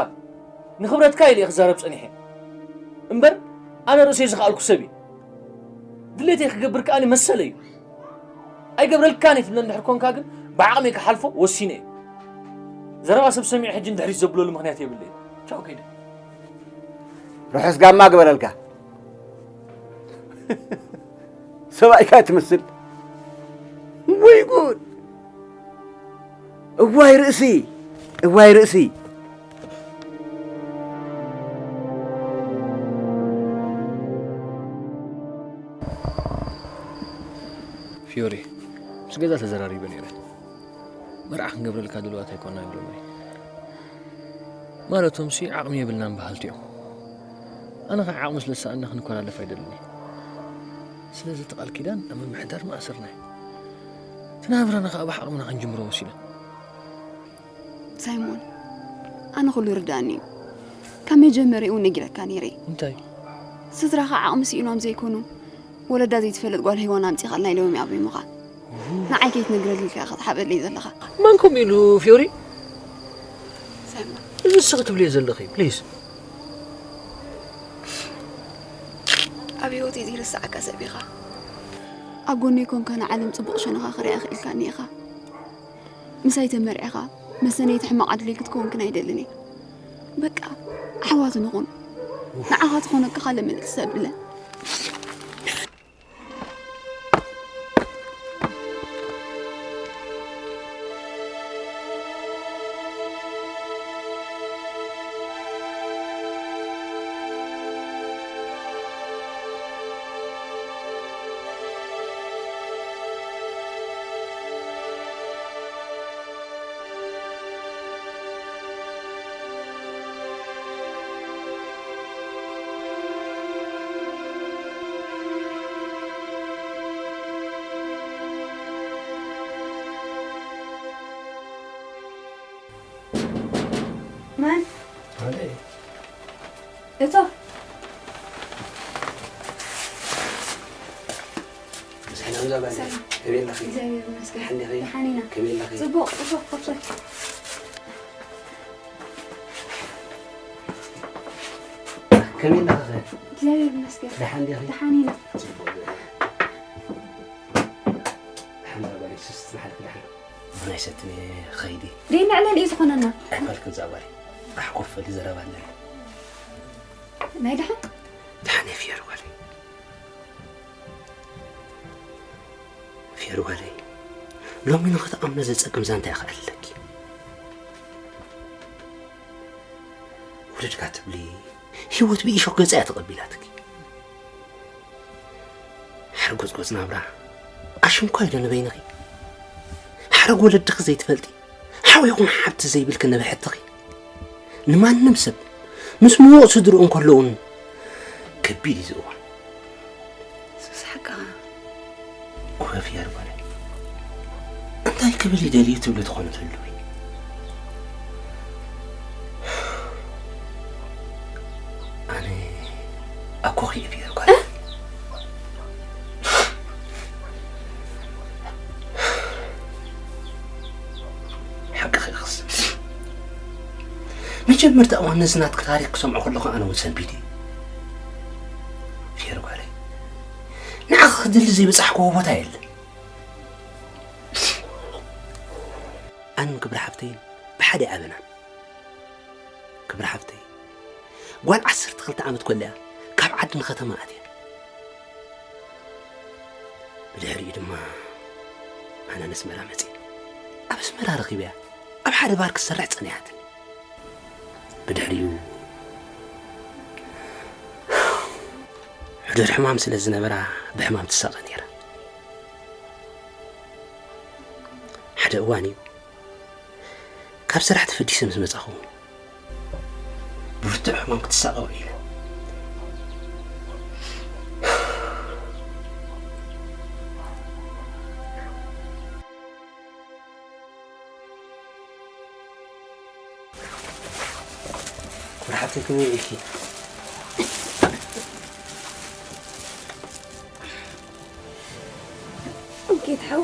ንኽብረትካ ኢለ እየ ክዛረብ ጸኒሐ። እምበር፣ ኣነ ርእሰይ ዝኸኣልኩ ሰብ እየ። ድሌተይ ክገብር ከኣ መሰለይ እዩ። ኣይገብረልካን እየ ትብለኒ እንድሕር ኮንካ ግን፣ ብዓቕመይ ክሓልፎ ወሲነ እየ። ዘረባ ሰብ ሰሚዐ ሕጂ ንድሕሪት ዘብለሉ ምኽንያት የብለይን። ቻው ከይደ። ርሑስ ጋማ ግበረልካ። ሰብኣይካ ትመስል። ወይ ጉድ! እዋይ ርእሲ! እዋይ ርእሲ! ፊዮሪ፣ ምስ ገዛ ተዘራሪበ ነይረ። መርዓ ክንገብረልካ ድልዋት ኣይኮናን ኢሎምኒ። ማለቶምሲ ዓቕሚ የብልናን በሃልቲ እዮም። ኣነ ኸዓ ዓቕሚ ስለ ዝሰኣና ክንኮላለፍ ኣይደልን እየ። ስለዚ እቲ ቃል ኪዳን ኣብ ምምሕዳር መኣሰርና እዩ። እቲ ናብራና ኸዓ ብዓቕምና ክንጅምሮ ወሲነ። ሳይሞን፣ ኣነ ኹሉ ይርድኣኒ እዩ። ካብ መጀመርያኡ እውን ነጊረካ ነይረ። እንታይ? ስድራኻ ዓቕሚ ስኢኖም ዘይኮኑ፣ ወለዳ ዘይትፈልጥ ጓል ሄዋን ኣምጺኻልና ኢሎምኒ ኣቢሞኻ። ንዓይ ከይትነግረለይ ኢኻ ክትሓብአለይ ዘለኻ። መን ከምኡ ኢሉ ፊዮሪ? ሳይሞን። እዚ ንስኺ ትብልዮ ዘለኺ፣ ፕሊዝ። ኣብ ህይወተይ ዘይርስዓካ ሰብ ኢኻ። ኣብ ጎነይ ኮንካ ንዓለም ጽቡቕ ሸነኻ ክርእያ ክኢልካኒ ኢኻ። ምሳይ ተመርዒኻ መሰነይቲ ሕማቕ ዕድለይ ክትከውን ግን ኣይደልን እየ። በቃ ኣሕዋት ንኹን። ንዓኻ ዝኾነካ ካልእ መልእኽቲ ሰብ ብለ። እቶ ሰላም ዛባለ ሰላም። ከመይ ኣለኺ? እግዚኣብሔር ይመስገን። ደሓን ዲኺ? ደሓን ኢና። ከመይ ኣለኺ? ጽቡቕ፣ ጽቡቕ፣ ኮፍ በል። ከመይ ኣለኺ? እግዚኣብሔር ይመስገን። ደሓን ዲኺ? ደሓን ኢና። ጽቡቕ። ደሓን ዛባለ ስስ ትናሓልክ ደሓን። ቡናይ ሰትኒ ኸይዲ። ደይ መዕለሊ እዩ ዝኾነና። ኣይፋልክን ዛባለ። ኣሕ ኮፍ በሊ ዘረባ ኣለና። ናይ ደሓን ደሓን እየ ፍየር ጓለይ። ፍየር ጓለይ። ሎሚ ንኽትኣምኖ ዘጸግም ዛንታ ኢኻ ኣለኪ። ውርድ ካትብሊ ህይወት ብኢሾክ ገጻ እያ ተቐቢላትኪ። ሓርጎጽጎጽ ናብራ ኣሽንኳይ ዶ ንበይንኺ ሓረግ ወለድኺ ዘይትፈልጢ ሓው ይኹን ሓብቲ ዘይብልኪ ንብሕትኺ ንማንም ሰብ ምስ ምዉቕ ስድርኡ እንከሎ እውን ከቢድ እዩ ዝእዋን ሱስ ሓቅኻ ኮፍ ያርባለ እንታይ ክብል ይደልዩ ትብሉ ትኾኑ ትህልዊ ኣነ ኣኮኺ እየ ፊየርኳለ ሓቅኺ ክስ መጀመርታ እዋን ነዚ ናትኪ ታሪክ ክሰምዖ ከለኹ ኣነ እውን ሰንቢደ እየ ፊየርኳለ ንዓኺ ክድሊ ዘይበፃሕክዎ ቦታ የለን ኣን ክብሪ ሓፍተይን ብሓደ ኣበናን ክብሪ ሓፍተይ ጓል ዓሰርተ ክልተ ዓመት ኮለያ ካብ ዓዲ ንከተማ ኣትያ ብድሕሪኡ ድማ ኣነ ነስመራ መፅእ ኣብ ኣስመራ ረኺበያ ኣብ ሓደ ባር ክሰርሕ ፀኒሓትን ብድሕሪኡ ሕዱር ሕማም ስለ ዝነበራ ብሕማም ትሳቐ ነይራ ሓደ እዋን እዩ ካብ ስራሕ ተፈዲሰ ምስ መጻኹ ብብርቱዕ ሕማም ክትሳቐ ውዒለ። መርሓብቲ ከመይ ኢልኪ? ጌታ ሓው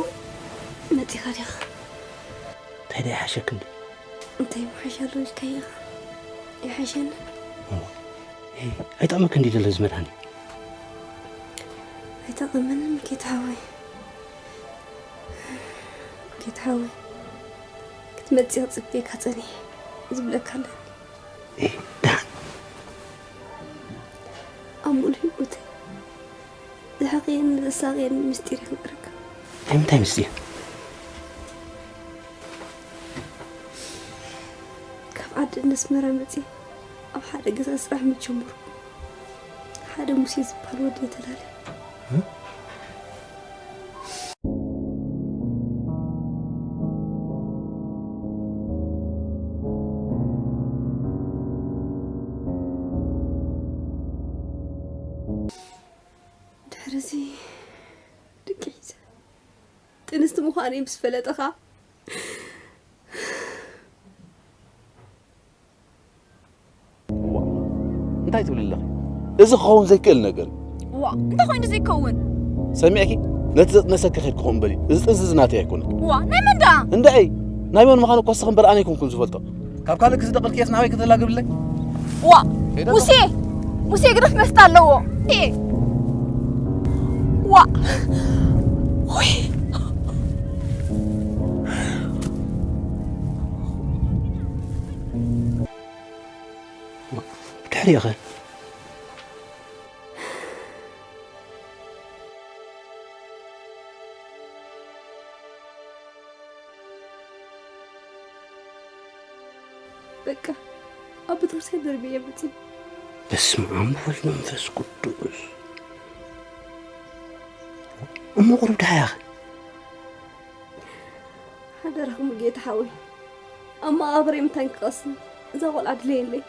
መጺኻ ዲኻ? እንታይ ደኣ ይሓሸኪ እንዲ? እንታይ ምሓሽ ኣሎ ኢልካዮ ኢኻ? ይሓሸኒ። ኣይጠቕመኪ እንዲ ዘሎ እዚ መድሃኒ? ኣይጠቕመንን ጌታ ሓወይ። ጌታ ሓወይ ክትመጽእ ክጽበየካ ጸኒሐ ዝብለካ ኣለኒ። ደሓን ኣብ ሙሉእ ህይወተይ ዝሕቕየኒ ዘሳቕየኒ ምስጢር ይኽንቅረካ። ናይ ምንታይ ምስጢር? ካብ ዓዲ ነስመራ መፅየ ኣብ ሓደ ገዛ ስራሕ ምስ ጀመርኩ ሓደ ሙሴ ዝበሃል ወዲ እየ ተላልየ። ድሕሪ እዚ ደቂ ሒዘ ጥንስቲ ምዃነይ ምስ ፈለጠ ኸዓ እንታይ ትብሊ ኣለኺ? እዚ ክኸውን ዘይክእል ነገር እዩ። ዋ እንታይ ኮይኑ ዘይከውን? ሰሚዕኪ? ነቲ ዘጥነሰኪ ከይድ ክኸውን በሊ። እዚ ጥንሲ እዚ ናተይ ኣይኮነን። ዋ ናይ መን ደኣ? እንዳይ ናይ መን ምዃኑ እኮ ንስኺ እምበር ኣነ ኣይኮንኩን ዝፈልጦ። ካብ ካልእ ክስደቕልኪ የስ ናበይ ክትላ ግብለይ? ዋ ሙሴ ሙሴ ግደፍ መስጣ ኣለዎ። ዋ ውይ ድሕሪኸ በቃ ኣብ ቤተክርስትያን ደርብየ መፅእ። በስመ ኣብ ወወልድ ወመንፈስ ቅዱስ። እሞ ቁሩብ ደሓ ኢኻ። ሓደራኹም ጌታ ሓወይ ኣብ መቓብረይ ምታን ክቐስን እዛ ቆልዓ ድለየለይ።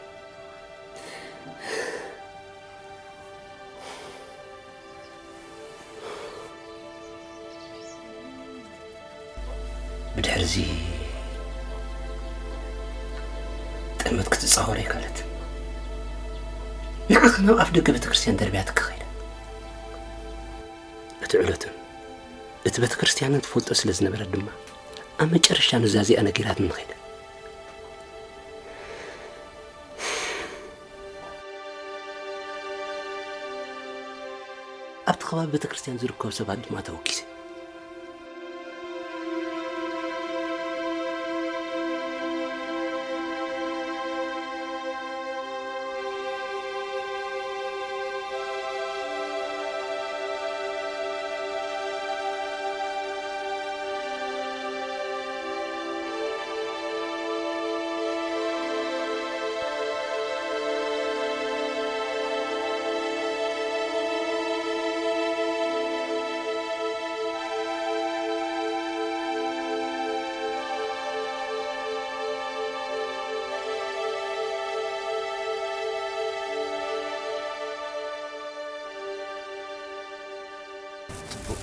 ብድሕርዚ ጥልመት ክትጻወር ኣይከኣለትን። ንዓኻ ናብ ኣፍ ደገ ቤተ ክርስቲያን ደርብያትካ ኸይደ። እቲ ዕለትን እቲ ቤተ ክርስቲያንን ትፈልጦ ስለ ዝነበረት ድማ፣ ኣብ መጨረሻ ኑዛዜኣ ነጊራትኒ ኸይደ። ኣብቲ ከባቢ ቤተ ክርስቲያን ዝርከቡ ሰባት ድማ ተወኪሰ።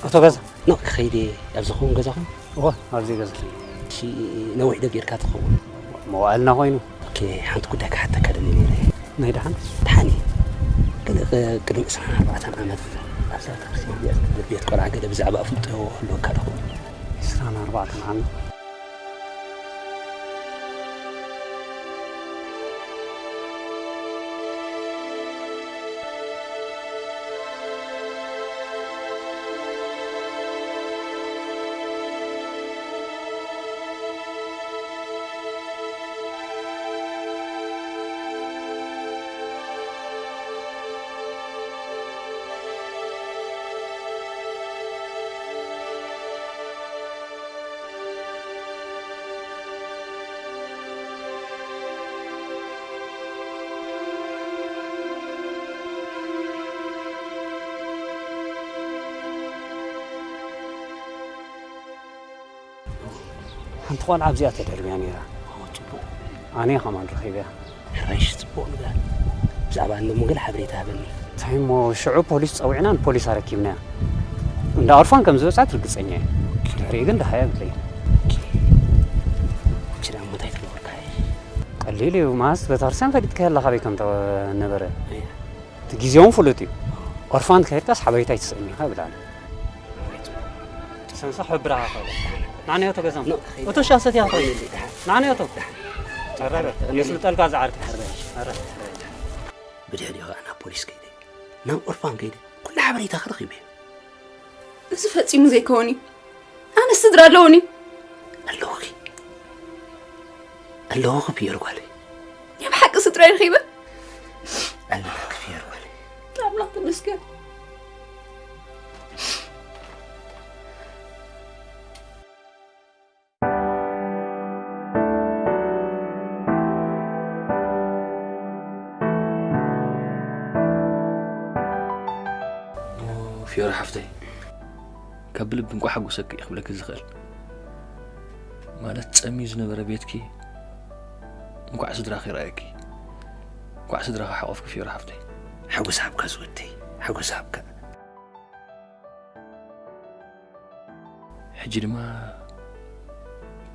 ኣቶ ገዛ። ኖ፣ ክኸይድ እየ። ኣብ ዝኸውን ገዛኹም? እወ፣ ኣብዚ ገዛ። እሺ፣ ነዊሕ ዶ ጌርካ ትኸውን? መዋእልና ኮይኑ። ኦኬ፣ ሓንቲ ጉዳይ ክሓተካ ደልየ ነይረ። ናይ ደሓን? ደሓን እየ። ገለ ቅ-፣ ቅድሚ ዕስራን ኣርባዕተን ዓመት ኣብዛ ቤተክርስትያን እዚኣ ዝነብር ቤት ቆልዓ ገለ ብዛዕባ ኣፍልጦ ክህልወካ ዶ ይኸውን? ዕስራን ኣርባዕተን ዓመት? ሓንቲ ቆልዓ ኣብዚኣ ተደርብያ ነይራ። ኦ፣ ጽቡቕ። ኣነ እየ ከማን ረኺበያ። ሕራይሽ ጽቡቕ ንግበር። ብዛዕባ እንሞ ገለ ሓበሬታ ሃበኒ። እንታይ እሞ ሽዑ ፖሊስ ጸዊዕና ንፖሊስ ኣረኪብናያ። እንዳ ኦርፋን ከም ዝበጽዓት ርግጸኛ እየ። ድሕሪኡ ግን ደሃያ የብለይን። እቺ ደኣ እሞ እንታይ ትገብርካ እያ? ቀሊል እዩ። መዓስ ቤተክርስትያን ፈሊጥካያ ኣለኻ ካበይ ከም ተነበረ? እያ። እቲ ግዜ እውን ፍሉጥ እዩ። ኦርፋን ከይድካስ ሓበሬታ ኣይትስእን ኢኻ ይብላኒ። ሰንሳ ሕብራ ኸለ ናንዮ ተገዛም ኖ፣ ከይድ። እቶ ሻሰት ያ ኸለ ናንዮ ቶ ተረበ የስልጠልካ ዝዓርክ። ኣረ። ብድሕሪኡ ኸኣ ናብ ፖሊስ ከይደ፣ ናብ ኦርፋን ከይደ፣ ኩሉ ሓበሬታ ክረኺበ። እዚ ፈጺሙ ዘይከውን እዩ። ኣነ ስድራ ኣለውኒ። ኣለውኺ። ኣለውኺ ፒየር ጓለይ። ናይ ብሓቂ ስድራ ይረኺበ። ኣለና ክፍየር ወለ ኣምላኽ ተመስገን። ፊዮሪ ሓፍተይ፣ ካብ ብልቢ እንቋዕ ሓጎሰኪ እየ ክብለኪ ዝኽእል። ማለት ጸምዩ ዝነበረ ቤትኪ እንቋዕ ስድራኺ ረኣየኪ። እንቋዕ ስድራኺ ሓቆፍኪ ፊዮሪ ሓፍተይ። ሓጎስ ሃብካ ዝወደይ፣ ሓጎስ ሃብካ። ሕጂ ድማ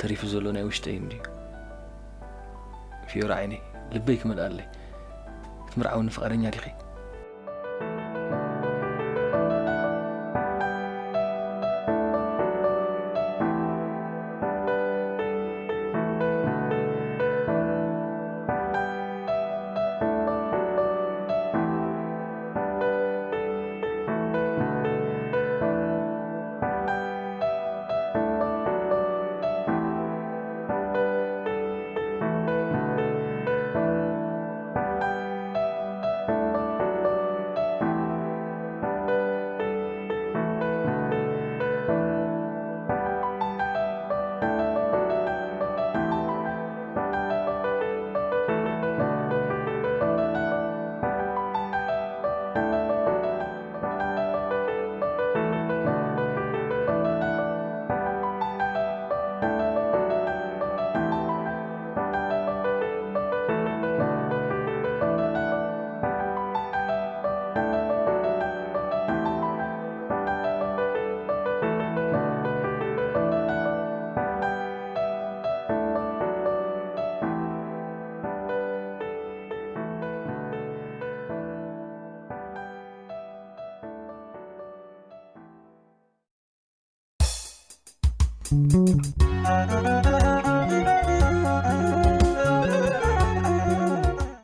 ተሪፉ ዘሎ ናይ ውሽጠይ እንድዩ። ፊዮሪ ዓይነይ፣ ልበይ ክመልኣለይ። ክትምርዓውኒ ፍቓደኛ ዲኺ?